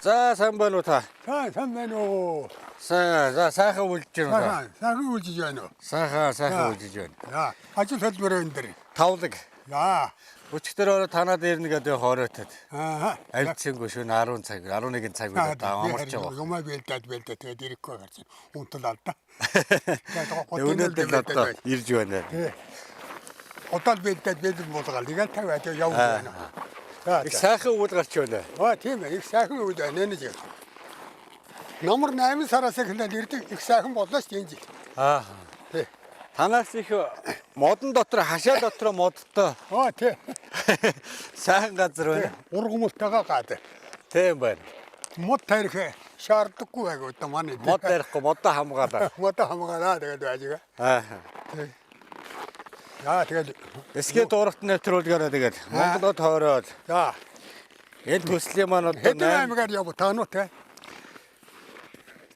За, сайн байна уу та? За, сайн байна уу? Сайн, за, сайхан үлдэж байна уу та? Сайхан, сайхан үлжиж байна уу? Сайхан, сайхан За. үлдэж байна. За, ажил хөдөлмөр өндөр. Тавлаг. За. Өчигдөр орой танаад ирнэ гэдэг хооройтод. Аа. Авцсангүй шөнө 10 цаг, 11 цаг үед одоо амарч байгаа. Юмаа бэлдээд бэлдээд тэгээд ирэхгүй гарч унтал алда. Тэгээ өнөөдөр л одоо ирж байна. Тий. Удаал бэлдээд бэлэн болгоол. Тэгэл тавиад явж байна. За. Их сайхан үйл гарч байна. Аа, тийм ээ, их сайхан үйл байна нэ жиг. Номер 8 сараас эхлээд ирдэг, их сайхан боллоо шүү дээ энэ жил. Аа. Тий. Танаас их модон дотор, хашаа дотор модтой Аа, тий. сайхан газар байна. Ургамалтайгаа гад. Тийм байна. Мод тарих шаардлагагүй байг одоо манай. Мод барихгүй, модоо хамгаалаа. Мод хамгаалаа, тэгээд байж байгаа. Аа. За, тэгээд Эсгээ дууралт нэвтрүүлгээрээ тэгээд Монголод тойроод за энэ төслийн маань одоо хэдэн 8 аймгаар яв та нуу те.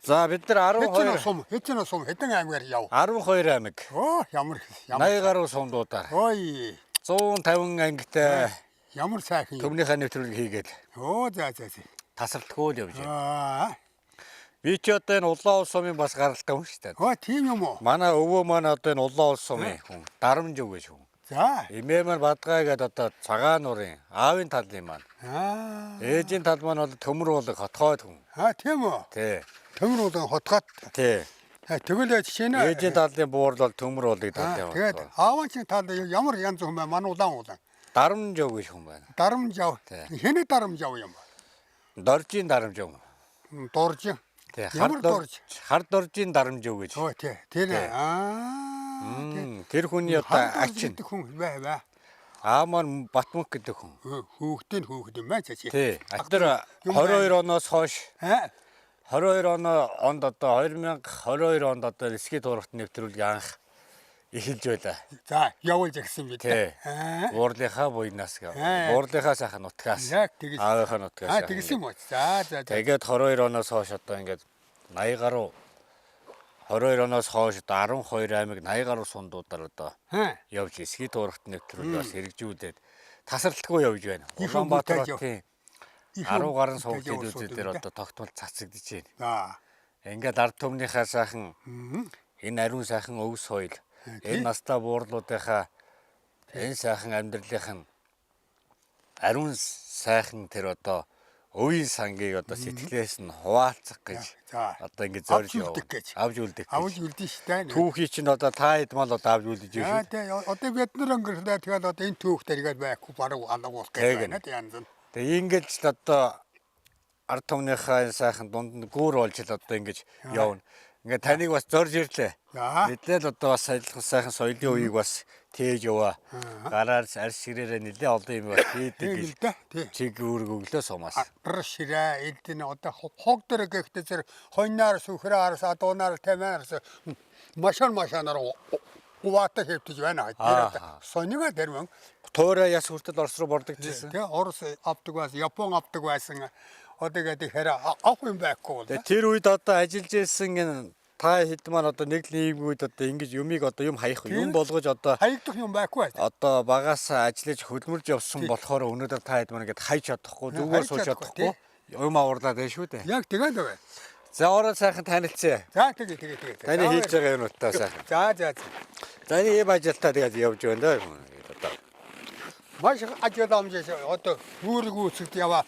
За, бид нар Хэдэн 12 сум, хэдэн сум, хэдэн аймгаар яв. 12 аймаг. Оо, ямар ямар 80 гаруй сумдуудаар Ой, 150 ангитай ямар сайхан юм. төмнийхээ нэвтрүүлэг хийгээд Оо, за за за. тасралтгүй л явж байна. Аа. Би ч одоо энэ Улаан улс сумын бас гаралтай хүн шүү дээ. Оо, тийм юм уу? Манай өвөө маань одоо энэ Улаан улс сумын хүн. Дарамжив гэж хүн. За. Эмээ маань Бадгай гэдэг одоо Цагаан нуурын аавын талын маань. Аа. Ээжийн тал маань бол Төмөр уулаг хотгойд хүн. Аа, тийм үү? Тий. Төмөр уулан хотгоод. Тий. Тэгвэл жишээ нь Ээжийн талын буурал бол Төмөр уулыг талын. Тэгээд аавын чинь тал ямар янз хүн бай? Манай улаан уулан. Дарамжив гэж хүн байна. Дарамжав. Тий. Хэний дарамжав юм бэ? Доржийн дарамжив. Дурж. Тий. Ямар дурж? Хар доржийн дарамжив гэж. Оо, тий. Тэр Тий. аа. Тэр хүний одоо ачин. гэдэг хүн бай бай. Аа маань Батмөнх гэдэг хүн. Хүүхдийн хүүхэд юм байна чачи. Тий. Тэр 22 оноос хойш Аа. 22 оноо онд одоо 2022 онд одоо эсхий тууралт нэвтрүүлгийг анх эхэлж байлаа. За, явуулж гисэн бид. Тий. Аа. Буурлынхаа буйнаас, Аа. буурлынхаа сайхан нутгаас. Яг тэгэж. Аавынхаа нутгаас. Аа, тэгсэн юм уу? За за за. Тэгээд 22 оноос хойш одоо ингээд 80 гаруй 22 оноос хойш одоо 12 аймаг 80 гаруй сундуудаар одоо Аа. явж эсхий тууралт нэвтрүүлгийг бас хэрэгжүүлээд тасралтгүй явж байна. Их Улаанбаатар хүмүүстэж яв. хотын Их 10 гаруй хүмүүстэж сувг явуулсан дэлгүүрүүд дээр үү? одоо тогтмол цацагдж байна. За. Ингээд ард түмнийхээ сайхан энэ ариун сайхан өв соёл, энэ настай буурлуудынхаа энэ сайхан амьдралынх нь ариун сайхан тэр одоо өвийн сангийг одоо сэтгэлээс нь хуваалцах гэж За. одоо ингээд зорж Авч үлдэх гэж. Авч үлдэх Авч гэж. үлдэн штэ. Түүхий чинь одоо та хэд мал одоо авч үлдэж Аа байна шүү. тий, одоо бид нар өнгөрлөө, тэгэл одоо энэ түүх дэргээд байхгүй бараг алга болох гэж Тэг байна тий, янз нь. Тэгээ ингээд л одоо ард түмнийхээ энэ сайхан дунд нь гүүр болж л одоо ингэж явна. Ингээд таныг бас зорж ирлээ. За. Нэлээд л одоо бас адилхан сайхан соёлын үеийг бас тээж яваа. Гараар арьс ширээрээ нэлээд олон юм бас хийдэг Тийм л гэж дээ. Тий. чиг үүрэг өглөө сумаас. Ар ширээ элдэн одоо хог дээр гэхдээ зэрэг хойнаар сүхрээ арс адуунаар тамиар машин машинаар уваата хэвтэж байна. Тэр одоо сонига тэр мөн Туурай яс хүртэл Орос руу бордогдчихсэн. тий, Орос авдаг байсан, Япон авдаг байсан. Одоо гэдэг хэрэг авах юм байхгүй бол. Тэгээ тэр үед одоо ажиллаж исэн энэ та хэд маань одоо нэг л ийм үед одоо ингэж юмыг одоо юм хаях юм болгож одоо Хаягдах юм байхгүй байсан. одоо багасаа ажиллаж хөдөлмөрж явсан болохоор өнөөдөр та хэд маань ингэж хайж чадахгүй, зүгээр Хайж сууж чадахгүй, чадахгүй юм аварлаад байна шүү дээ. Яг тэгээд байна. За, ороод сайхан танилцъя. За, тэгээ тэгээ тэгээ. Таны хийж байгаа юмнуудаа сайхан. За за за. За, энэ ийм ажилтаа тэгээд явж байна даа. Одоо Маш их ажил амжиж одоо үүрэг үүсгэд яваа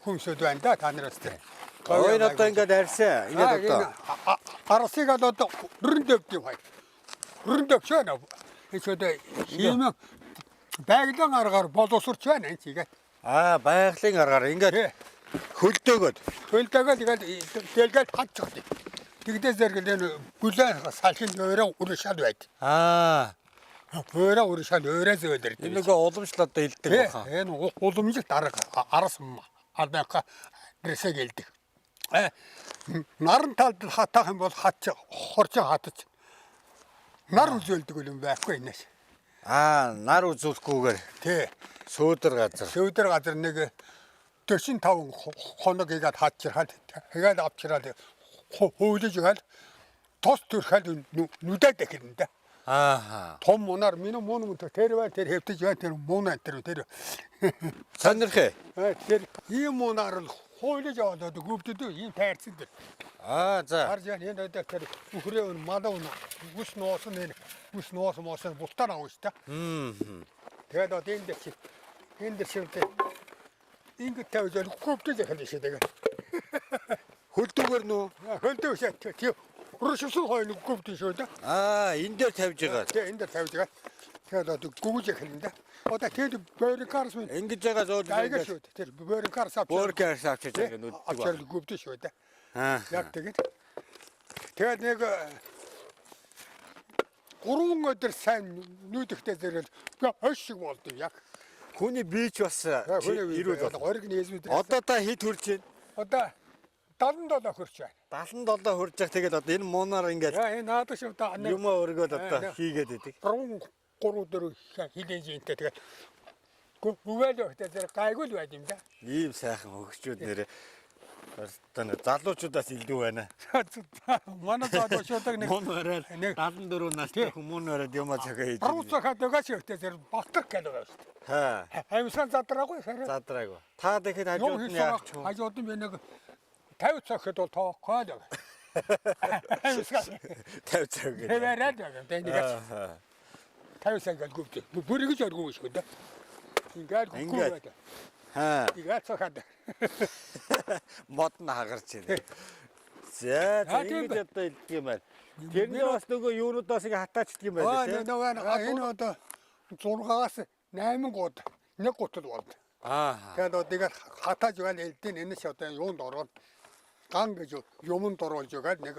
хүмүүсүүд байна да та нараас тий. Ой, энэ одоо ингээд арьсаа. Ингээд одоо Арсыг одоо өрн дэвд юм хай. Өрн дэвч байна. Энэ ч одоо ийм байгалийн аргаар боловсрч байна энэ чигээ. Аа, байгалийн аргаар ингээд Тий. хөлдөөгөөд Хөлдөөгөө тэгээд дэлгээд хатчих. Тэгдээ зэрэг энэ бүлээн салхинд өөрөө уршаад байд. Аа, Өөрөө уршаад өөрөө зөөлөр. энэ нөгөө уламжлал одоо илдэг Тий, баха. энэ уламжлалт арга арас албанка гэрсэг элдэг. Э наран талд хатаах юм бол хат хорчин хатаж нар үзүүлдэг юм байхгүй энэс. Аа, нар үзүүлэхгүйгээр Тий. сөөдөр газар. Сөвдөр газар нэг 45 хоног игээд хатчирхаад игээд авчираад хөвлөж игээд тос төрхөд нүдээд эхэлнэ дээ. Аа. Том мунаар миний мун мөн тэр бай, тэр хэвтэж бай, тэр мун энэ тэр тэр. Сонирхээ. Тэр ийм мунаар л Хойлож яваад гүвдэдэг ийм тайрсан дээр. Аа за. Харж яа энэ одоо тэр үхрээ өн мадаа өн үс нуусан энэ үс нуусан муусан бултаар авна шүү дээ. Тэгээд одоо энэ дээр чи энэ дээр чи ингэж тавьж гүвдэж эхэлнэ шүү дээ. Хөлдөгөр нүү. Хөлдөө шээ тий уршсан хоёул гүвдэн шүү дээ. Аа энэ дээр тавьж байгаа. Тэгээ энэ дээр тавьж байгаа. Тэгээд одоо гүгж эхэлнэ дээ. Одоо тэд бөрикарс минь Ингэж байгаа зөөл гайгаа шүү дээ. Тэр бөрикарс авч Бөөркарс авчиж байгаа нүддэг ба. Авчаар гүвдэн шүү дээ. Аа. Яг тэгээд тэгээд нэг 3 өдөр сайн нүүдэхтэй зэрэг хойш шиг болд юм яг. Хүний бие ч бас эрүүл бол. Ориг нээзүүд. Одоо та хэд хүрч байна? Одоо 77 хөрч байна. 77 хүрч явах тэгээд одоо энэ муунаар ингээд Яа энэ наадах шүү дээ. юмаа өргөөд одоо хийгээд идэг. 3 3 4 хилэн жинтэй тэгээд гүвэл өгтөө зэрэг гайгүй л байд юм да. Ийм сайхан хөгжүүд нэрээ одоо нэг залуучуудаас илүү байна. Манай залуучуудыг нэг Мун бариад нэг 74 настай хүмүүс бариад юмаа цохио хийж. 3 цаг хадагаач өгтөө зэрэг балтар гэдэг байна шүү дээ. Хаа. Амьсгал задраагүй харин. Задраагүй. Та тэгэхэд Юм хажууд нь яах ч хийсэн хажууд нь би нэг 50 цаг хэд бол тоохгүй л байна. Амьсгал. 50 цаг гэдэг. Тэвэрээд байна. Тэгээ нэг Аа. 50 цаг гэл гүвдэ. Бүрийг ч оргүй шүү дээ. Ингээд Ингээд. гүвдэ. Хаа. Ингээд цохоод. Мод нь хагарч байна. За за Аа, тийм ингэж бай. одоо илдэг юм байна. Тэрний бас нөгөө юунуудаас ингээ хатаачдаг юм байна Аа тий. нөгөө энэ одоо 6-аас 8 гууд нэг гутал болд. Аа. Тэгээд одоо тэгээд хатааж байгаа элдэн энэ ч одоо юунд ороод ган гэж юмд оруулж өгөөд нэг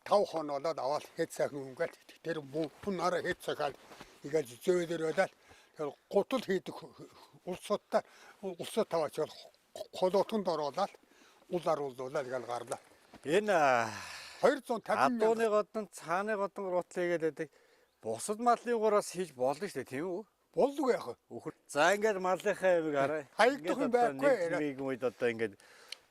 5 хонолоод аваад хэд сайхан өнгөт тэр бүн нараа хэд сайхан игээл зөөлөр байлаа. Тэр гутал хийдэг улсуудтай улсууд таваач бол холоотонд оруулаад ул аруулуулаад ингээл гарлаа. Энэ 250 адууны мянга годон цааны годон рутлаа гэдэг байдаг. Бусад малын гураас хийж болно шүү дээ тийм үү? болдгоо яах вэ? Үхэр. За ингээд малынхаа ямиг хараа. Хаягдах юм байхгүй. Нэг үед одоо ингээд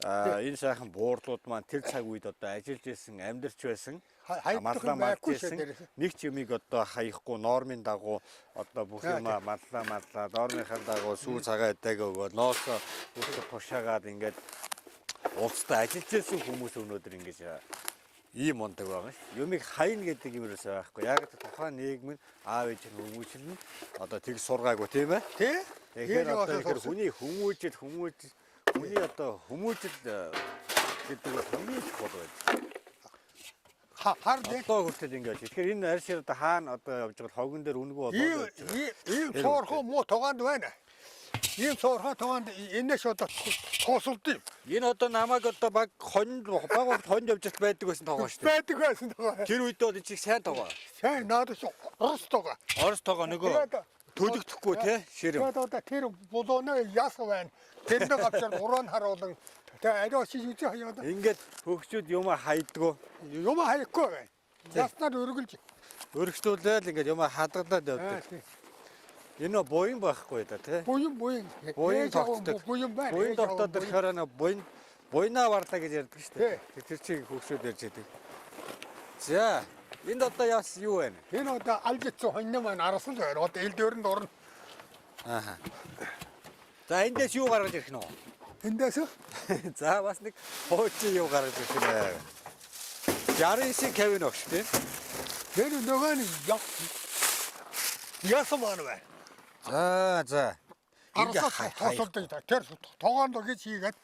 энэ сайхан буурлууд маань тэр цаг үед одоо ажиллаж исэн, амьдарч байсан. Хаягдах маллаа юм байхгүй малж шүү исэн. дээрээс. Нэг ч юмыг одоо хаяхгүй нормын дагуу одоо бүх Аа, юмаа маллаа маллаа нормынхаа дагуу сүү цагаан эдэг өгөө ноосоо бүх тушаагаад ингээд улстай ажиллаж исэн хүмүүс өнөөдөр ингэж ийм ундаг байгаа ш. Юмыг хайна гэдэг юм ерөөсөө байхгүй. Яг л тухайн нийгэм нь аав ээж нь хүмүүжил нь одоо тэг сургаагүй тийм ээ. Тий? Тэгэхээр одоо тэгэхээр хүний хүмүүжил хүмүүжил хүний одоо хүмүүжил гэдэг бол хамгийн чухал байдаг. Хар дээ. Одоо хүртэл ингэж. Тэгэхээр энэ арьс одоо хаана одоо явж байгаа хогон дээр үнэгүй болоод Ийм явж байгаа. ийм цоорхон муу тугаанд байна. Ийм цоорхон тугаанд энэс одоо тусалд юм. Энэ одоо намайг одоо баг хонд баг багт хонд явж байдаг байсан тоогоо шүү дээ. Байдаг байсан тугаа. Тэр үед бол энэ чиг сайн тоогоо. Сайн наадас орос тугаа. Орос тоогоо нөгөө төлөгдөхгүй те ширэм. Тэгээд одоо тэр булууны яс байна. Тэрнийг авчир уран харуулan тэгээ ариу шиж үзэх хаяад Ингээд хөгчүүд юм хайдгүү. юм хаяхгүй байна. Яснаар өргөлж. Өргөжлүүлээл ингээд юм хадгалаад явдаг. Энэ нөө буян байхгүй да тий. Буян буян. Буян тогтдог. Буян байна. Буян тогтоод ирэхээр нөө буян буйнаа варлаа гэж ярьдаг шүү дээ. Тий. Тэр чиг хөгшүүд ярьж байдаг. За энд одоо яас юу байна? Энэ одоо алжицсан хоньно маань арсан л байна. Одоо эл дөрөнд орно. Аа. За эндээс юу гаргаж ирэх нь вэ? Эндээс За бас нэг хуучин юу гаргаж ирэх нэ. 69 Кевин огш тийм. тэр нөгөө нь ясан маань байна. За за. Ингээ Арсаа тосолдог. Тэр тогоонд гэж хийгээд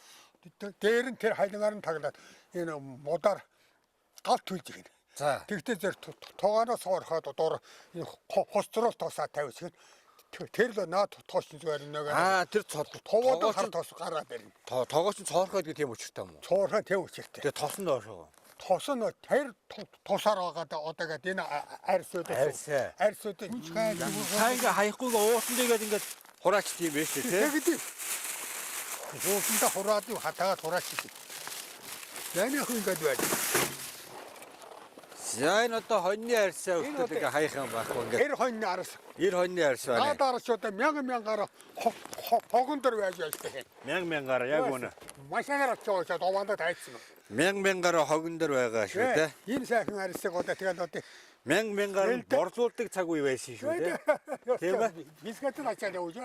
дээр нь тэр хайлангаар нь таглаад энэ мудаар гал төлж ирнэ. За. Тэгтээ зэр тогооноос ороход дуур энэ хострол тосаа тавьчихна. Тэр л наад тоос зүгээр нэг Аа тэр товоод хар тос гараад ирнэ. Тогооч нь цоорхой гэдэг тийм учиртай юм уу? Цоорхой тэв учиртай. Тэгээ тосон доошоо. Тос нь тэр тусаар байгаа одоо гээд энэ арьсууд Арьсаа. арьсууд Та ингээ хаяхгүйгээ уусан дэгээд ингээд хураач тийм байж тээ. Тэгдэг. Уусандаа хураад юу хатаагаад хураач гэдэг. Яаны хүн ингээд байж. За энэ одоо хоньны арьсаа Энэ өгтөл одоо- ингээ хаях юм байхгүй ингээд. Тэр хоньны арс. 90 хоньны арьс байна. Наад арс одоо мянган мянгаараа хогон дор байж байждаг. Мянга мянгаараа яг үнэ. Машинаар очиж байгаа довондоо тайцсан. Мянга мянгаараа хогон дээр байгаа шүү дээ. Энэ сайхан арсыг одоо тэгэл одоо Мянга мянгаар нь Элдэ. борлуулдаг цаг үе байсан шүү дээ. Тийм ээ. Бискэт ачаад явж.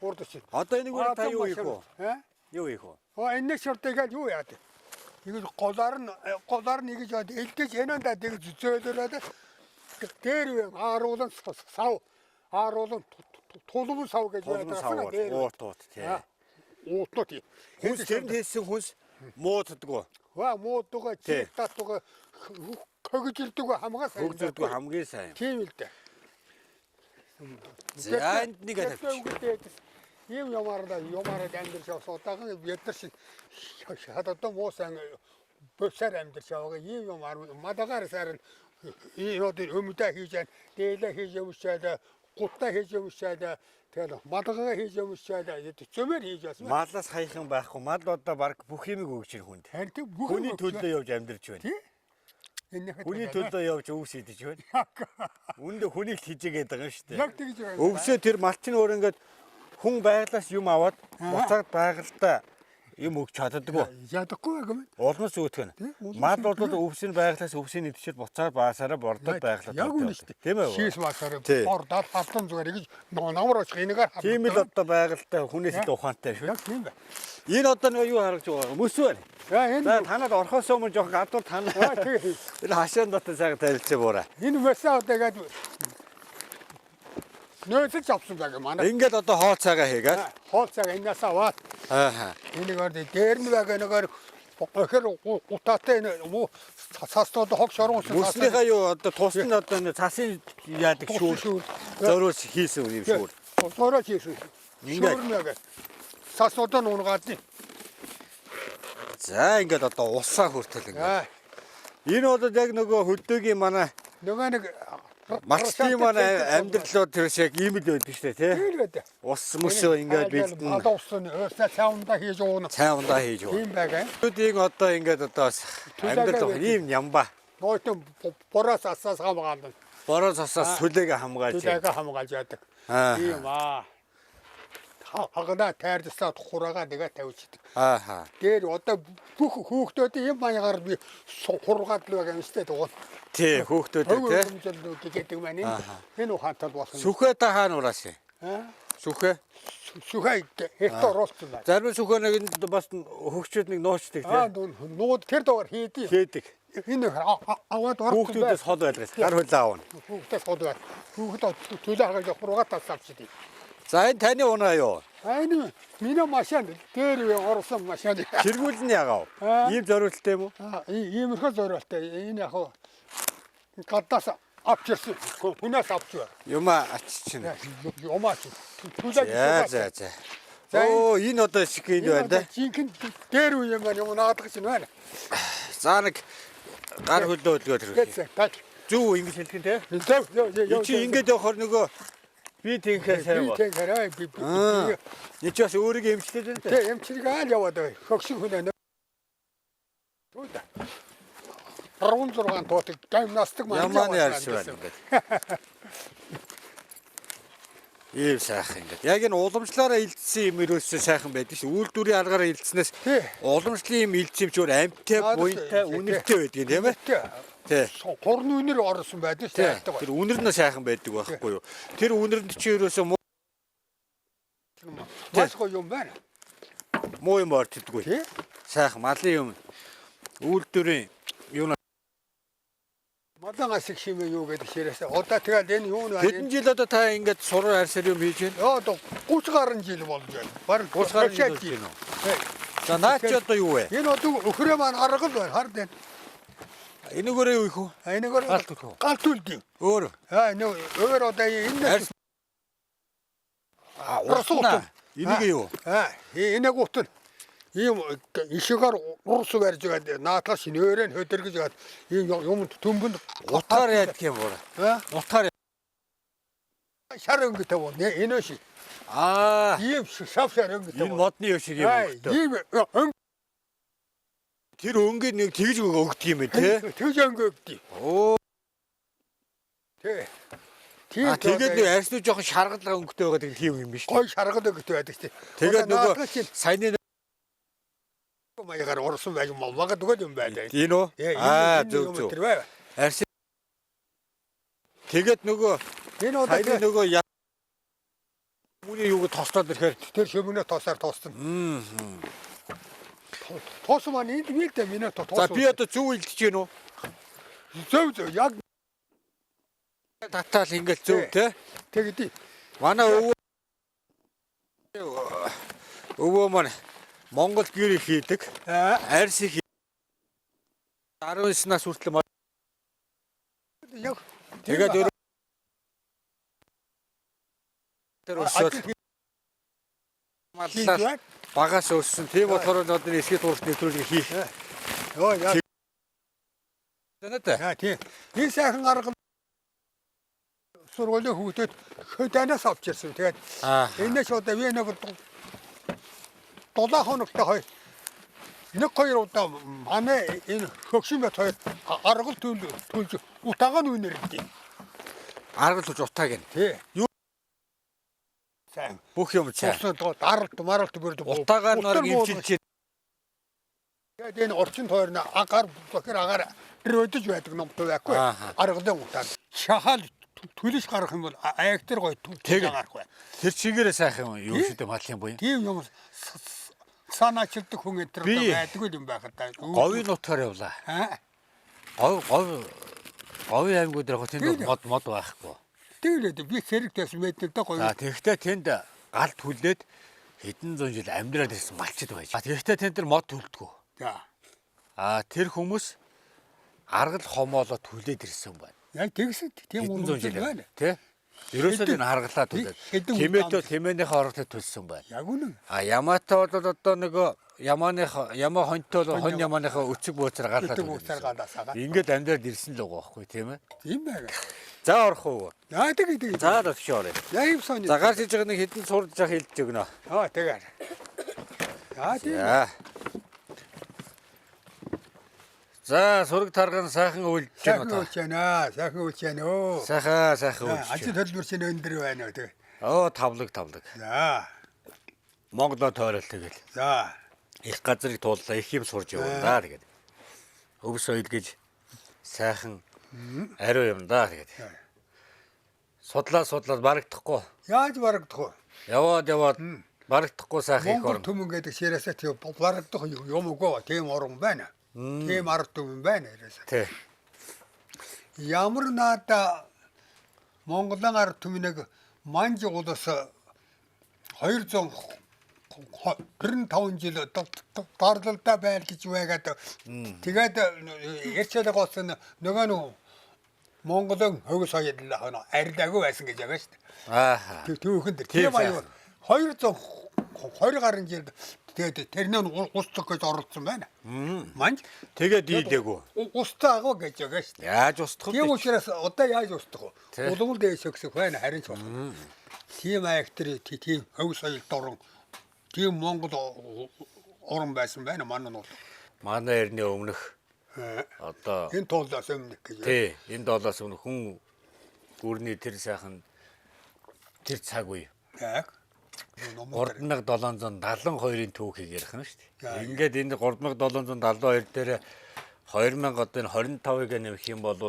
Урд чи. Одоо энийг үр та юу хийх вэ? Э? Юу их вэ? Энэ шортыг юу яад? Ингэж голоор нь ингэж яад элдэж энэндээ тэгж зөөлөрөөд дээр үе ааруулан сав ааруулан тулван сав гэж Тулгын сав яадаг. бол уут уут тий. Уутнууд. Хүнс тэрэнд хийсэн хүнс мууддаггүй. Ва муудуга Тий. чигтатуга хөгжилдөг хамгаа сайн. Хөгжөлдгөө хамгийн сайн. Тийм л дээ. За энд нэг тавьчих. Ийм ямаараа ямаараа амьдарч явсан удаан бид нар шиг хадад муу сайн босоор амьдарч яваа ийм юмар мадагаар сайрн ийм одоо өмдөө хийж яа дээлээ хийж өмсчээд гутаа хийж өмсчээд тэгэл мадагаа хийж өмсчээд зөмөр хийж яасан. Малаас хаях юм байхгүй. Мал одоо баг бүх юмыг өгч ирэх хүнд. Харин тэг бүх Хүний төлөө явж амьдарч байна. Тий. Энэ Хүний төлөө явж өвс идэж байна. Үүндээ хүнийг л хижээгээд байгаа юм шүү дээ. Яг тэгж байна. Өвсөө тэр малчин өөр ингээд хүн байглаас юм аваад буцаад байгальтай юм өгч чаддаггүй. Ядахгүй байх юм. Улмас үүдэх нь. Тий, улмас Мал бол өвсний байглаас өвсний идчихэд буцаад баасаараа бордод байглаад. Яг үнэ шүү дээ. Тийм ээ. Шийс баасаараа Тий. бордоод халдан зүгээр ингэж намар очих энэгээр халдан. Тийм л одоо байгальтай хүнээс илүү ухаантай шүү. Яг тийм байна. Энэ одоо нөгөө юу харагдж байгаа юм? Мөс байна. За энэ За танад орхоос өмнө жоохон гадуур танаа. Аа, тий. Энэ хашаан дотор сайхан танилцаа буурай. Энэ мөсөө одоо ингээд нөөцөж авсан байх юм манай. Ингээд одоо хоол цайгаа хийгээд. Хоол цаг энэс аваад Аа. энийг орд дээр нь байгаа нэгээр охир гутаатай энэ муу цастууд хог шорон Мөснийхээ юу одоо тус нь одоо нэг цасын яадаг шүүр. Зориулж хийсэн юм шүүр. Зориулж хийсэн. Ингээд. Шүүр нь байгаа. Цасууд нь унгаад. За ингээд одоо усаа хүртэл ингээд. Аа Энэ бол яг нөгөө хөдөөгийн манай нөгөө нэг малчтын манай амьдралууд тэр шиг ийм л байдаг шүү дээ тий. Тийм байдаг. Ус мөсөө ингээд бэлдэн Одоо ус нь өөрсдөө цаунда хийж ууна. сайн ундаа хийж өгнө. Тийм байгаа. Төдийг одоо ингээд одоо бас амьдрал байдаг. ийм нямба. Нойтон бороос асаас хамгаална. Бороо цасаас сүлээгээ хамгаалж. Түлээгээ хамгаалж яадаг. Аа. Тийм аа. Хагнаа тайрдсаад хураага нэгэ тавьчихдаг. Ааха. Дээр одоо бүх хүүхдүүдийн юм маягаар би хургаад л байгаа юм шүү дээ дугуй. Тий, хүүхдүүд тий. Хөвгөлжөл гэдэг маань энэ энэ ухаантай болсон. Сүхээ та хаана ураас юм? Аа? Сүхээ. Сүхээ хэд оруулсан байна. Зарим сүхээ нэг нь бас хөгчүүд нэг нуучдаг Аа тий. нууд тэр дугаар хийдий. Хийдэг. Энэ аваад орсон Хүүхдүүдээс хол байлгаж гар хөлөө аавна. Хүүхдээс хол байл. Хүүхд төлөө хагаад хургаад тас авчихдээ. За энэ таны унаа юу? А энэ миний машин дээр үе орсон машин. Тэргүүл нь ягаав? Аа. Ийм зориулттай юм уу? Аа иймэрхүү зориулттай. Энэ яг хуу гаднаас авч ирсэн. Хүнээс авч байна. Юмаа аччихна. Юмаа төлөө. За за за. За, энэ- Оо энэ одоо шиг энэ байна да. Жинхэнэ дээр үе юм байна. Юм наадах чинь байна. За нэг гар хөлөө өлгөөд ирэх. Гэсэн. Тал. Зүг ингэж хэлэх нь те. Зөв зөв. Чи ингэж явахаар нөгөө би тэнхээ сайн Би бол. тэнхээрээ би. Аа. Энд чи бас өөрийгөө эмчлээд байна те. Тэ эмчилгээ аал яваад бай. Хөгшин хүн байна. Түү. 16 туутаг гимнастик маань Ямааны арьс байна ингээд. Ийм сайхан ингээд. Яг энэ уламжлаараа илдсэн юм ерөөсөө сайхан байдаг шүү. Үйлдвэрийн аргаараа илдснээс Тий. уламжлалын юм илдсэн юм чи өөр амьтай, Наад буянтай, тий. үнэртэй байдаг юм тийм ээ. Тий. Хурны үнэр орсон байдаг Тий. шүү. Тэр үнэр нь сайхан байдаг байхгүй юу? Тэр үнэрэнд чи ерөөсөө Маш гоё юм байна. муу юм ортдоггүй. Тий. Сайхан малын юм. Үйлдвэрийн юу Мадан ашиг шимээ юу гэдэг ширээсээ. Одоо тэгэл энэ юу нэ? Хэдэн жил одоо та ингээд сурар арьсаар юм хийж байна? Яа одоо 30 гаруй жил болж байна. Бараг 30 гаруй жил болж байна уу? Тий. За наад чи одоо юу вэ? Энэ одоо өхрөө маань арга л байна. Хард энэ. Энэгээрээ юу их үү? Энэгээр Галт түлх үү? Галт түлдэг. Өөр. Аа энэ өөр одоо энэ Арьс А урсна. Энийг юу? Аа энийг утна. Ийм ишгээр урс барьж байгаа наадлаа шинөөрөө хөдөргөж байгаа ийм юм төмбөнд Утгаар яадаг юм боо. Аа Утгаар шар өнгөтэй бол энэ шиг аа ийм шав шар өнгөтэй энэ модны юу шиг юм өнгөтэй. ийм өнгө Тэр өнгийг нэг тэгж өгдөг юм бэ те? тэгж өнгө өгдөг. Оо. Тий. Тийм А тэгээд нэг арьснуу жоохон шаргалгаа өнгөтэй байгаа тийм юм биш үү? гой шаргал өнгөтэй байдаг тий. Тэгээд нөгөө саяны маягаар орсон байж магадгүй юм байна. энэ үү? Аа зөв зөв. Тэр бай. Арьс Тэгээд нөгөө Энэ одоо саяны нөгөө Үүний юуг тослоод ирэхээр Тэр шөмгөнөө тосоор тооссон. Тоос маань энд би л дээ миний тоос. За би одоо зөв илдэж гин үү? Зөв зөв яг Татаал ингээл зөв те. тэгдий. Манай өвөө өвөө маань Монгол гэр их хийдэг. Аа Арьс их 19 нас хүртэл яг тэгээд өөрөө тэр өсөөд маллаа багаас өссөн. Тийм болохоор л одоо эсхий туурч нэвтрүүлэг хийх. Йоо яг Тэнэт. Аа тий. Энэ сайхан арга сургуулийн хүүхдэд хөдөнөөс авч ирсэн. Тэгээд Аа. энэс одоо би нэг 7 хоногтой хоёр нэг хоёр удаа манай энэ хөгшин бат хоёр аргал түл түлж утаага нь үнэрдээ. Аргал түж утаа гин. Тий. Юу? Сайн. Бүх юм цай. Цусан даралт маралт бүрд Утаагаар нарг имчилж Тэгээд энэ орчин тойрно агаар бохир агаар рөөдөж байдаг номтой байхгүй. Ааха. Аргалын утаа. Шахал түлж гарах юм бол аягтэр гоё түлж Тэгээд. гарах бай. Тэр чигээрээ сайхан юм юу шүү дээ малын буян. Тийм юм санаачилдаг хүн энэ төр Би байдаг юм байх та. Говийн нутгаар явлаа. Аа. Говь говь говийн аймагуд яг тэнд Тэгээд. мод мод байхгүй. Тэгээд би хэрэг тавьсан байдаг да гоё. За тэгэхдээ тэнд гал түлээд хэдэн зуун жил амьдраад ирсэн малчид байж. А тэгэхдээ тэнд тэр мод түлдэггүй. За. А тэр хүмүүс аргал хомоолоо түлээд ирсэн байна. Яг тэгсэн тийм Хэдэн зуун урамшил жил байна. Тэ? Ерөөсөө Хэдэн- энэ харгалаа түлээд. хэдэн Тэмээтэй удаа- тэмээнийхээ оролцоо төлсөн байна. Яг үнэн. А ямаатай бол одоо нөгөө ямааных ямаа хоньтой бол хонь ямааныхаа өцөг бууцаар гарлаа Өцөг түлээд бууцаар ирсэн. галаасаа. Ингээд амьдраад ирсэн л байгаа байхгүй тийм ээ. Тийм байна. За орох уу? Яа тэг тэг. За төвшөө орё. Яг юм сони. За гарч иж байгаа нэг хэдэн сурж явах хэлж өгнө. Аа тэгээд. За тийм. За. За сураг тарган сайхан өвлж Сайхан байна уу? үлж байна. Сайхан үлж байна өө. Сайхан сайхан өвлж. Ажил төлбөр чинь өндөр байна тэгээ. Оо тавлаг тавлаг. За. Монголоо тойрол тэгэл. За. Их газрыг тууллаа, их юм сурж явна да тэгээд. Өв соёл гэж сайхан ариу юм да тэгээд. Судлаа судлаад барагдахгүй. Яаж барагдах вэ? Яваад яваад барагдахгүй сайхан их Монгол орн. түмэн гэдэг ширээсээ тийм барагдах юм үгүй тийм орон байна. Тийм ард түмэн байна ерөөсөө. Тэ. Ямар наада Монголын ард түмнийг манж улс 225 жил дарлалдаа байл гэж байгаад тэгээд эрчэлэг болсон нөгөө нь Монголын хөгс соёл арилаагүй байсан гэж байгаа шүү дээ. Аа. Түүхэн дээр Тийм тийм аюу 220 гаруй жил тэгээд тэрний нь устдаг гэж оролцсон байна. Манж Тэгээд дийлээгүй. устгаа агуу гэж байгаа шүү дээ. Яаж устдах Тийм вэ? учраас одоо яаж устдах вэ? Тий. Улам л дээш өгсөх байна харин ч болох. Тийм аяг тэр тийм хөв соёл дорн тийм Монгол орн байсан байна манай нь бол. Манай эртний өмнөх одоо Энэ туулаас өмнөх гэж. тий энэ долоос өмнө хүн гүрний тэр сайхан тэр цаг үе Яг. Номон дээр. 3772-ын түүхийг ярих нь шүү За, дээ. Ингээд энэ 3772 дээр 2000 одоо энэ 25-ыг нэмэх юм бол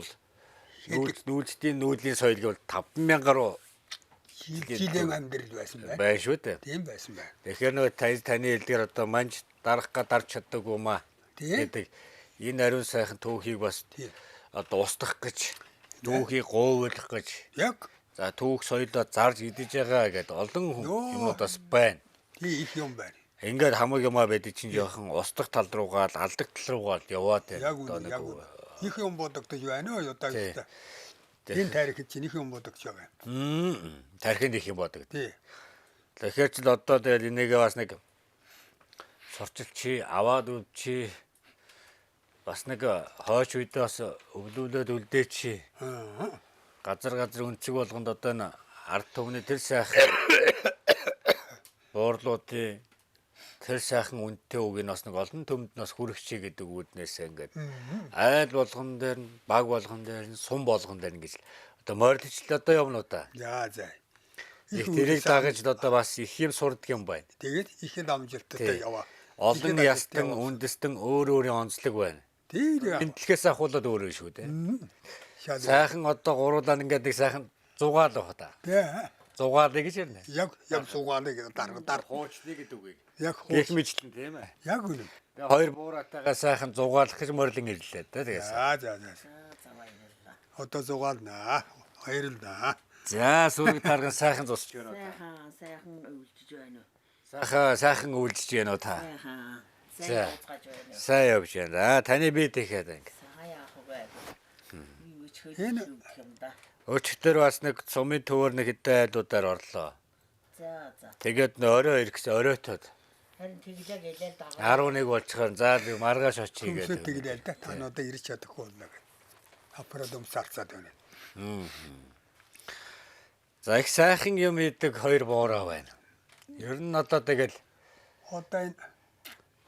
нүүлдийн нүүдлийн соёл гэвэл 5000 гаруй жилийн амьдрал байсан байна. байна шүү дээ. Тийм байсан байна. Тэгэхээр нөгөө таны хэлдгээр одоо манж дарах га дарч чаддаггүй юм аа Тийм. гэдэг энэ ариун сайхан түүхийг бас Тийм. одоо устгах гэж түүхийг гуйвуулах гэж Яг за түүх соёлоо зарж идэж байгаа гэдээ олон хүн Йоо. юмуд бас байна. тий их юм байна. Ингээд хамаг юмаа байдаг чинь жоохон устдах тал руугаа л алдаг тал руугаа л яваад байна. Яг үнэ яг үнэ. Их юм бодогдож байна уу одоо Тий. гэдэг. Энэ тарих чинь их юм бодогдож байгаа. Мм тархинд их юм бодог. Тий. Тэгэхээр ч л одоо тэгэл энийгээ бас нэг сурчилчи, аваад өвчи бас нэг хойч үедээ бас өвлүүлээд үлдээчи. Аа. Газар газар өнцөг болгонд одоо энэ ард түмний тэр сайхан буурлуудын тэр сайхан үнэтэй үг нь бас нэг олон төмд нас хүрэгчий гэдэг үүднээс ингээд айл болгон дээр нь баг болгон дээр нь сум болгон дээр нь гэж одоо морилчлал одоо явна уу та. За за. Их тэрийг дагаж л одоо бас их юм сурдаг юм байна. Тэгээд их л амжилттай Тий. яваа. Олон Их л ястан амжилттай яваа. үндэстэн өөр өөрийн онцлог байна. Тийм ээ. Энэ дэлхээс ахуулаад өөр шүү дээ. Шал. Сайхан одоо гуруулаа ингээд нэг сайхан зугаал байх та. Тий. Зугаалыг гэж ярина. Яг зугаалыг дарга дар. Хуучны гэдэг үгийг. Яг Гэх хууч. мэтлэн тийм ээ. Яг үнэн. Тэгээ хоёр бууратайгаа сайхан зугаалах гэж морилон ирлээ дээ тэгээс. За за за. За баярлалаа. Одоо зугаалнаа. Баярлалаа. За сүрэг тарган сайхан зусч байна уу та? Сайхан сайхан өвлжиж байна уу? Сайхан сайхан үүлжиж байна уу та? Сайхан. За. Сайн ууцгааж байна уу? Сайн явж байна. Аа таны бие тэхэд ингэ. Сайхан яах вэ? Юу ч Энэ- хөлж юм да. Өчигдөр бас нэг сумын төвөр нэг хэдэн айлуудаар орлоо. За за. Тэгээд нөө орой иргэсэн оройтод Харин тэглээ гэлээ дагаа. 11 болчихоор за би маргааш очих Хүмүүсээ гэдэг. тэглээ л да. Та надад ирж чадахгүй болно гэх. Апарад өмс арцаад байна. За их сайхан юм идэг хоёр буураа байна. Ер нь одоо тэгэл Одоо энэ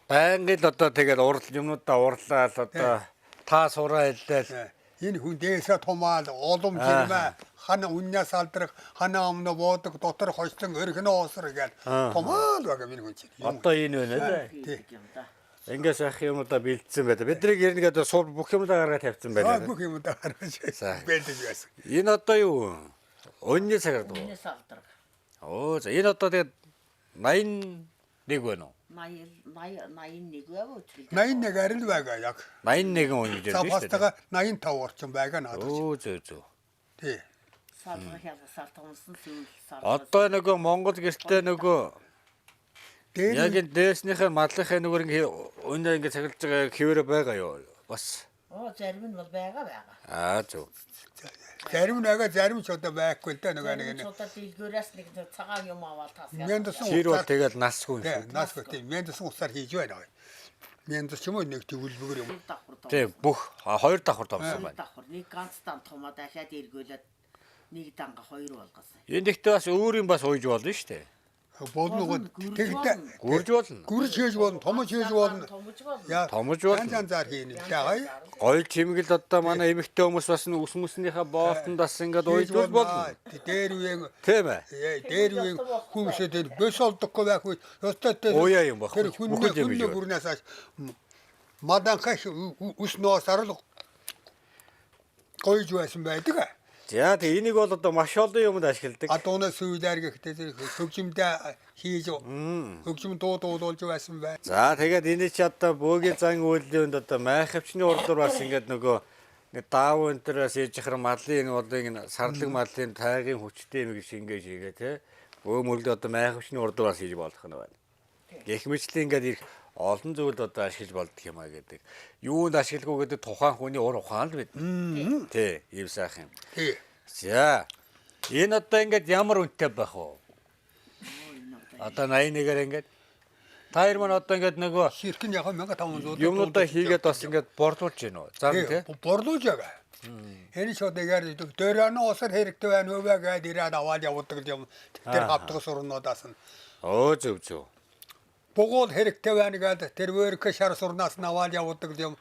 байнгын л одоо тэгэл урал юмнуудаа урлаа л одоо та сураа хэллээл. Энэ хүн дээсээ тумаал олом жирмэ хана үннээс алдрах хана амна боодог дотор хожлон өргөнө уусар гээл тумаал байгаа минь хүн чинь. Юм. Одоо энэ байна лээ. Тий. юм да. Ингээ сайхан юмудаа бэлдсэн байдаг. Бидний ер нь гэдэг сур бүх юмудаа гаргаад тавьсан Аа байна. бүх юм да гаргаж За. бэлдэж байсан. Энэ одоо юу? Өнний цагаар дуу. Үнээс алдраг. Оо за энэ одоо тэгээд 81 байна уу? 80 80 81 байв өчигдөр. 81 арил байгаа яг. 81 үн гэж За байна шүү дээ. пастага 85 орчим байгаа надад. Өө зөө зөө. Тий. Салга хялгасаар томсон сүүл салга. Одоо нөгөө Монгол гэртээ нөгөө Дээр яг энэ дээснийхээ мадлынхаа нөгөө ингээ өнөө ингээ цаглж байгаа хэвээрээ байгаа юу? Бас Оо зарим нь бол байгаа байгаа. аа зөв. зарим нэг зарим ч одоо байхгүй л да нөгөө Зарим нэг нь удаа дэлгүүрээс нэг цагаан юм аваад тас. Мяндсан Тэр бол тэгэл насгүй юм Тий, шүү. наасгүй тийм мяндсан усаар хийж байна. Мяндс ч юм уу нэг төгөлбөгөр юм. Давхар томсон. Тий бүх хоёр давхар томсон Хоёр байна. давхар нэг ганц дан тумаа дахиад эргүүлээд нэг данга хоёр болгосон. Энэ дэхтэй бас өөр юм бас ууж болно шүү дээ. Болно гоо тэгтээ Гүрж болно. гүрж хийж болно, томож хийж болно. Томж болно. Яа, Томож болно. Янз янзаар хийнэ л дээ хаяа. Гоё чимгэл одоо манай эмэгтэй хүмүүс бас нэг ус мүснийхээ боолтонд бас ингээд Хийж уйдвал болно. Дээр үеийн Тийм ээ. дээр үеийн хүмүүсээ тэр бөс олдохгүй байх үе ёстой тэр Уяа юм байхгүй. Тэр хүн Бүхэл юм хүн гэж байна. бүрнээс хойш маданхаш ус ноосаар л гойж байсан байдаг. За тэг энийг бол одоо маш олон юмд ашигладаг. Адууна сүйдэр гэхдээ тэр хөгжимдээ хийж хөгжим дуу дуулуулж байсан бай. За тэгээд энэ чи одоо бөөгийн зан үйлдэл одоо майхавчны урдуур бас ингээд нөгөө нэг даав энэ төр бас ээж хэр малын энэ болын энэ сарлаг малын тайгын хүчтэй юм гэж ингэж хийгээ те. Бөө мөрлөө одоо майхавчны урдуур бас хийж болох нь байна. Гэх мэтлэн ингээд их олон зүйлд одоо ашиглаж болдго юм а гэдэг. Юунд ашиглахгүй гэдэг тухайн хүний ур ухаан л бид. Тий, ийм сайхан юм. Тий. За. Энэ одоо ингээд ямар үнэтэй байх вэ? Одоо 81-ээр ингээд та хоёр маань одоо ингээд нөгөө Ширхэн яг 1500 юмнуудаа хийгээд бас ингээд борлуулж гин үү? Зам тий. Борлуулж байгаа. Энэ шууд эгээр дөрөнө усар хэрэгтэй байна уу вэ гэдээ ирээд аваад явдаг юм. Тэр хавтгас урнуудаас нь Өө зөв зөв. бугуул хэрэгтэй байна гэдэг тэр өөрхө шар сурнаас нь аваад явдаг юм.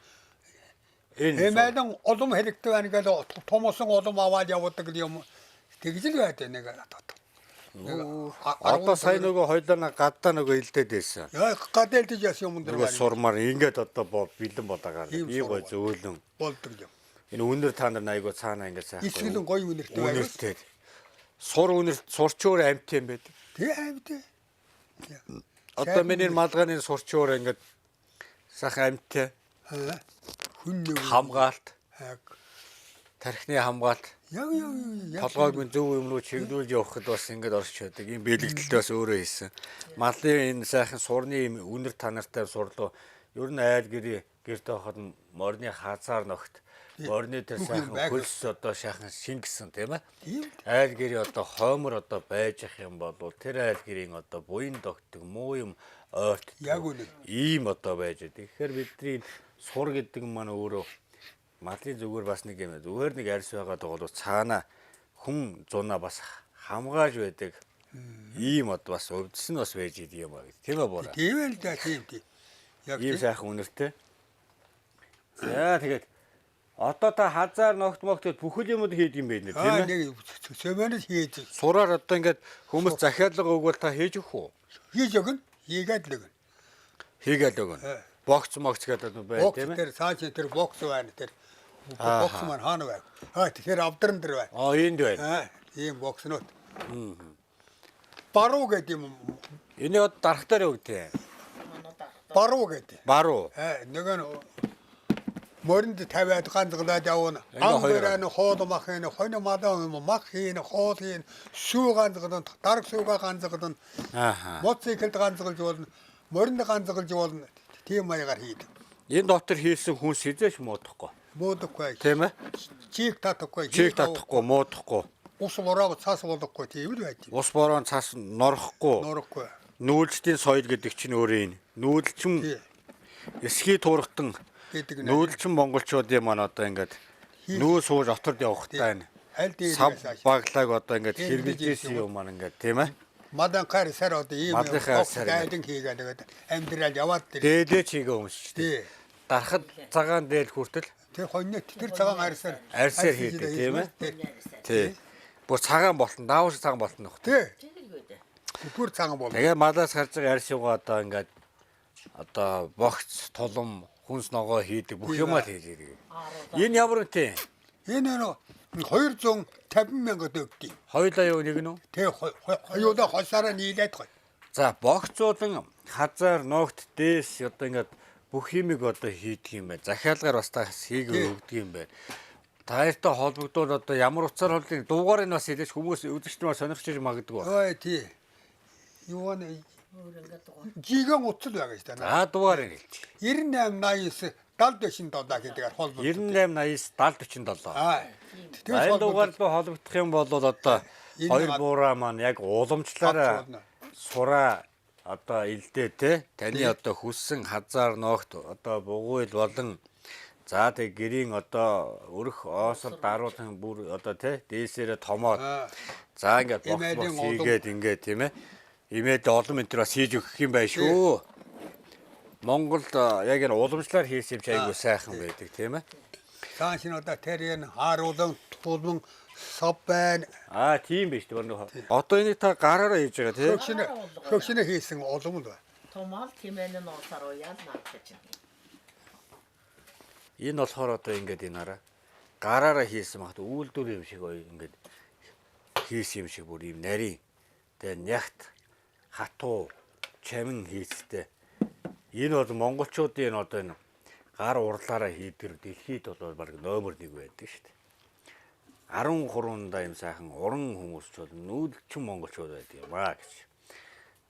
Энэ Эмээлэн улам хэрэгтэй байна гэдэг томосон улам аваад явдаг юм. Тэгж л байдаг нэг. Одоо сая нөгөө хоёлоо гадаа нөгөө илдээд байсан. Яа гадэлдэж яасан юм дэр Нөгөө байна. сурмаар ингээд одоо бэлэн болоогаар. Ийм Ийм гой сур зөөлөн. Болдог юм. Энэ үнэр та нар айгуу цаана ингээд сайхан. Исгэлэн гоё үнэртэй байна. Үнэртэй. Сур үнэр сурч өөр амт юм байдаг. Тэг амт. Одоо миний малгааны сурч өөр ингээд сайхан амттай Хүн нэг хамгаалт, Яг тархины хамгаалт яг яг толгойг минь зөв юм руу чиглүүлж явахад бас ингээд орч чаддаг. Ийм бэлэгдэлтэй бас өөрөө хийсэн. Малын энэ сайхан сурны юм үнэр танартай сурлуу. Ер нь айл гэрээ гэрт байхад нь морины хазаар ногт морины тэр Бүх юм сайхан байх. хөлс одоо сайхан шингэсэн тийм ээ. Тийм. Айл гэрээ одоо хоймор одоо байж ах юм бол тэр айл гэрийн одоо буян догтдаг муу юм ойрт Яг үнэн. ийм одоо байж байгаа. Тэгэхээр бидний сур гэдэг нь маань өөрөө малын зүгээр бас нэг юм зүгээр нэг арьс байгаа бол цаана хүн зунаа бас хамгааж байдаг. Ийм одоо бас өвдөс нь бас байж идэг юм а гэж. Тийм ээ буураа. Тийм л да тийм тийм. Яг Ийм тийм. сайхан үнэртэй. За тэгээд одоо та хазаар ногт могт гэд бүхэл юмуд хийдэг юм байна Аа тийм ээ. нэг сөмөнөс хийж Сураар одоо ингээд хүмүүс захиалга өгвөл та хийж өгөх үү? хийж өгнө. Хийгээд л өгнө. Хийгээл өгнө. Э. Богц могц гэдэг нь бай Бокс тийм ээ. тэр цааш тэр бокс байна тэр. Бокс маань хаана байна? Аа тэр авдран дээр байна. Аа энд байна. Аа ийм бокснууд. Баруу гэдэг юм. Энийг одоо дарахтаар юу гэдэг? Манай дарахтаа. Баруу гэдэг. Баруу. Нөгөө нь моринд тавиад ганцглаад явна. Энэ хоёр. Ам дөрөн хоол мах хийн, хонь мадаа юм мах хийн, хоол хийн, сүү ганцглан, дарг сүүгээ ганцглан, Ааха. моцикл ганцгалж болно, моринд ганцгалж болно. Тийм маягаар хийдэг. Энэ дотор хийсэн хүнс хизээш муудахгүй. Муудахгүй. Тийм ээ? Чийг татахгүй. Чиг татахгүй, муудахгүй. Ус бороог цас болохгүй тийм л байдаг. Ус бороо цас норохгүй. Норохгүй. Нүүлжтийн соёл гэдэг чинь өөрөө энэ. Нүүдэлчин Тий. эсхий туурхтан Гэдэг нь. нүүдэлчин монголчуудын маань одоо ингээд нүү сууж оторд явахтай энэ. Аль Сав дээрээс ааш. баглааг одоо ингээд Хэрэглэж хэрэгжижсэн ирсэн юм маань ингээд тийм ээ. Маданхаар сар одоо ийм Маданхаар сар ингээд. дайлан хийгээд тэгээд амьдрал яваад тэр. Дээдээ чигээ өмсч. Тий. Дарахад цагаан дээл хүртэл Тэр хоньно тэр цагаан арьсаар Арьсаар хийдэг, тийм ээ? Тий. тий. Бүр цагаан болтон, даавуур шиг цагаан болтон нөх. Тий. Тэгэлгүй дээ. Бүр цагаан бол. Тэгээ малаас гарч байгаа арьс юга одоо ингээд одоо богц, тулам, хүнс ногоо хийдэг бүх юмаа л хийж ирдэг. Ааруу. Энэ ямар үнэтэй? Энэ нөө 250 мянга төгрөг. Хоёулаа юу нэг нь үү? Тэ хоёулаа хосаараа нийлээд гой. За богцуулан хазаар ногт дээс одоо ингээд бүх юмыг одоо хийдэг юм байна. Захиалгаар бас та хийгээ Тий. өгдөг юм байна. Та хоёртой холбогдвол одоо ямар утсаар холбогдсон дуугаар нь бас хэлээч хүмүүс үзэгч нар сонирхож иж магадгүй. Ой тий. Юу нэ Өөр ингээд дугаар. жигэн утсал байгаа шүү дээ. За дуугаар нь хэлж. 98 89 70 47 гэдгээр холбогддог. 98 89 70 47. Аа. За энэ дугаар руу холбогдох юм бол одоо Энэ хоёр буураа маань яг уламжлаараа Гац болно. сураа одоо илдээ те таны одоо хүссэн хазаар ногт одоо бугуйл болон за тэг гэрийн одоо өрх оосор даруулсан бүр одоо те дээсээрээ томоод Аа. за ингээд богц Эмээлийн богц олон- хийгээд ингээд тийм эмээд олон энэ төр бас хийж өгөх юм байна шүү. Монголд яг энэ уламжлаар хийсэн юм чи айгүй сайхан байдаг тийм ээ. Цааш нь одоо тэр энэ хааруулан тулман сав байна. Аа тийм биш үү. Одоо энийг та гараараа хийж байгаа тийм. Хөгшинө хөгшинө хийсэн улам л байна. Томал тэмээн нь уусаар уяал наадах чинь. Энэ болохоор одоо ингээд энэ хараа гараараа хийсэн багт үйлдвэр юм шиг гоё ингээд хийсэн юм шиг бүр юм нарийн. Тэгээ нягт хатуу чамин хийцтэй. Энэ бол монголчуудын энэ одоо энэ гар урлаараа хийдгэр дэлхийд бол баг номер 1 байдаг шүү дээ. 13 да юм сайхан уран хүмүүс ч бол нүүдэлчин монголчууд байдаг юм аа гэж.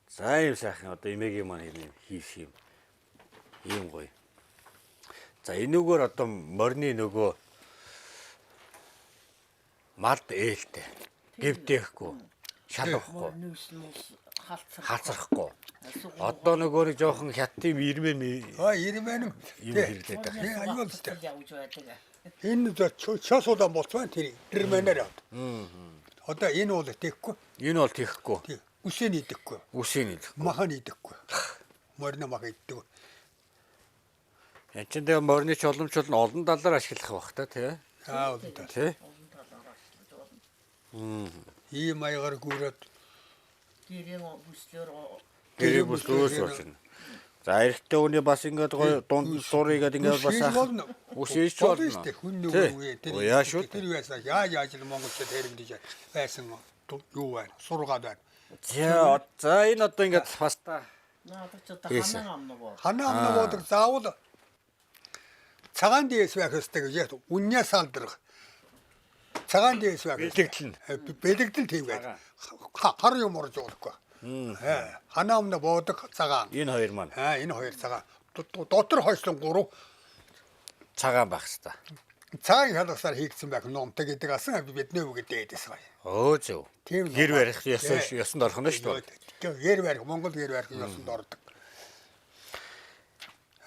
За юм сайхан одоо эмээгийн маань юм хийсэн юм. Ийм гоё. За энүүгээр одоо морины нөгөө малд ээлтэй гівтэхгүй шалахгүй Мөрнөөс нь ус халцар. хацрахгүй. Одоо нөгөө нэг жоохон хятадын ирмэн Аа 98 юм хэрэглээд байгаа. Тийм аюул л дээ. Явж байдаг. Энэ чос улаан болцсон тэр ирмэнээр явд. Одоо энэ бол тэхгүй. Энэ бол тэхгүй. Тий. Үсээ нийдэхгүй. Үсийг нийлэхгүй. Маха нийдэхгүй. Морины мах иддэг. Энд чинь тэгээ морины ч боломжтой нь олон талаар ашиглах бах та тий. Аа бол та. Тий. Олон талаар ашиглаж болно. Ийм маягаар гүрээд Гэрийн бүслэр Гэрээ бүслөөс болж байна. За эрэгтэй хүний бас ингээд гоё дунд сурыгээд ингээд бас Үс хийж болно. Үс хийж Болно болно. шүү дээ. Хүн нөгөө үе Тэр яа шүү. Тэр байсан. Яа яаж л монголчууд хэрэглэж байсан юу байна? Сургаад байна. За за энэ одоо ингээд бас та наадах ч одоо Хийсэн. ханаа ам нөгөө. Ханаа амна боодог заавал цагаан дээс байх ёстой гэж яг үннээс алдрах. Цагаан дээс байх. Бэлэгдэл нь. Бэлэгдэл тийм байх. Хар юм орж болохгүй. Ханаа амна боодог цагаан. энэ хоёр маань Аа энэ хоёр цагаан. Дотор хойшлон гурав цагаан байх хэвээр. цагаан халгасаар хийгдсэн байх номтой гэдэг асан бидний үг гэдэг байсан. Өө зөв. Тийм Гэр ном. барих ёсон ёсонд орох нь шүү дээ. Гэр барих Монгол гэр барих ёсонд ордог.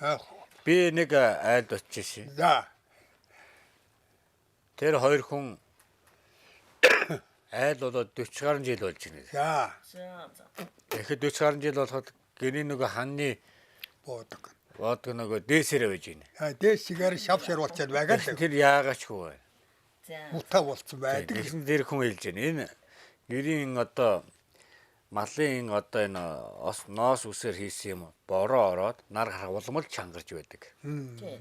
Аа Би нэг айлд очиж ирсэн. за Тэр хоёр хүн айл болоод 40 гаруй жил болж байна. за За за. Тэгэхэд 40 гаруй жил болоход гэрийн нөгөө ханны боодог. боодог нөгөө дээсэрэ байж байна. Аа дээш чигээр шав шар болчиход байгаа Тэгсэн л тэр яагаач хүү байна. За. мутаа болцсон байдаг. Тэгсэн тэр хүн хэлж байна. Энэ гэрийн одоо малын одоо энэ ос ноос үсээр хийсэн юм бороо ороод нар харах улам л чангарч байдаг. Тий.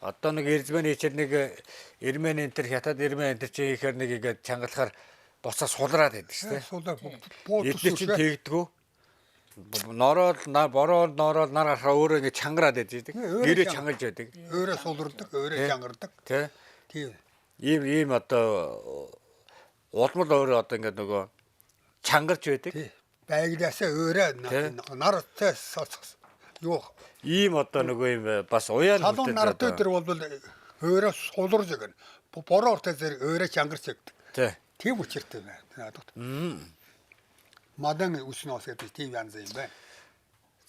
Одоо нэг эрзмэн хийчээр нэг эрмэн энэ төр хятад эрмэн энэ төр чи хийхээр нэг ингээд чангалахаар Буцаа сулраад байдаг шүү дээ. Сулаа буу Эдгээр чинь тэгдэггүй. Нороод бороо нороод нар гарахаа өөрөө ингэ чангараад байдаг. Өөрөө Гэрээ чангалж байдаг. Өөрөө сулардаг, өөрөө чангардаг. Тэ? Тийм. Ийм одоо улмал өөрөө одоо ингэ нөгөө чангарч байдаг. Тий. Байглаасаа өөрөө нартай юу Ийм одоо нөгөө юм бас уяан халуун нартай дээр бол өөрөө суларж өгнө. Бороо ортой зэрэг өөрөө чангарч өгдөг. Тий. Тийм учиртай байна. Надад. Мадан үснөөс гэдэг тийм янз юм байна.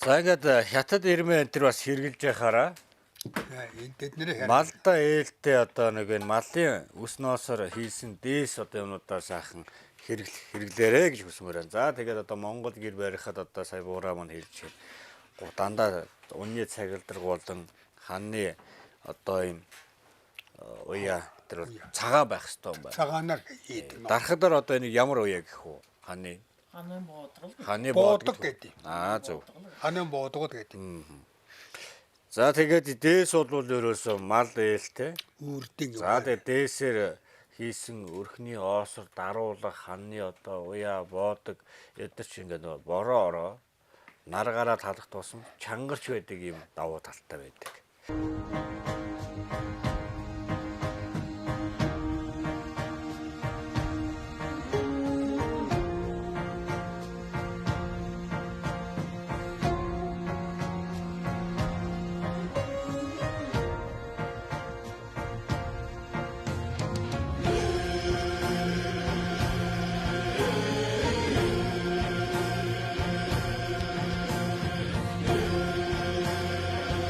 За ингээд хятад ирмэн энэ төр бас хэрглэж яхаараа Энэ тэдний харин малдаа ээлтэй одоо нэг энэ малын үсноосоор хийсэн дээс одоо юмнуудаа сайхан хэрэглээрэ гэж хүсмээр байна. За тэгээд одоо Монгол гэр барихад одоо сая буураа маань хэлж байна. Дандаа үнний цагилдраг болон ханны одоо юм уяа тэр бол цагаан байх хэрэгтэй юм байна. цагаанаар хийдэг. Дархадаар одоо энийг ямар уяа гэх үү? Ханы Ханы буудгал. ханы Буудаг боодог гэдэг. Аа зөв. Ханын буудгууд гэдэг. За тэгээд дээс бол ерөөсөө мал ээлтэй. Үрдэн юм. За тэгээд дээсээр хийсэн өрхний оосор даруулах ханны одоо уяа боодог эдгээр чи ингээд нөгөө бороо ороо нар гараа талах тусам чангарч байдаг юм давуу талтай байдаг.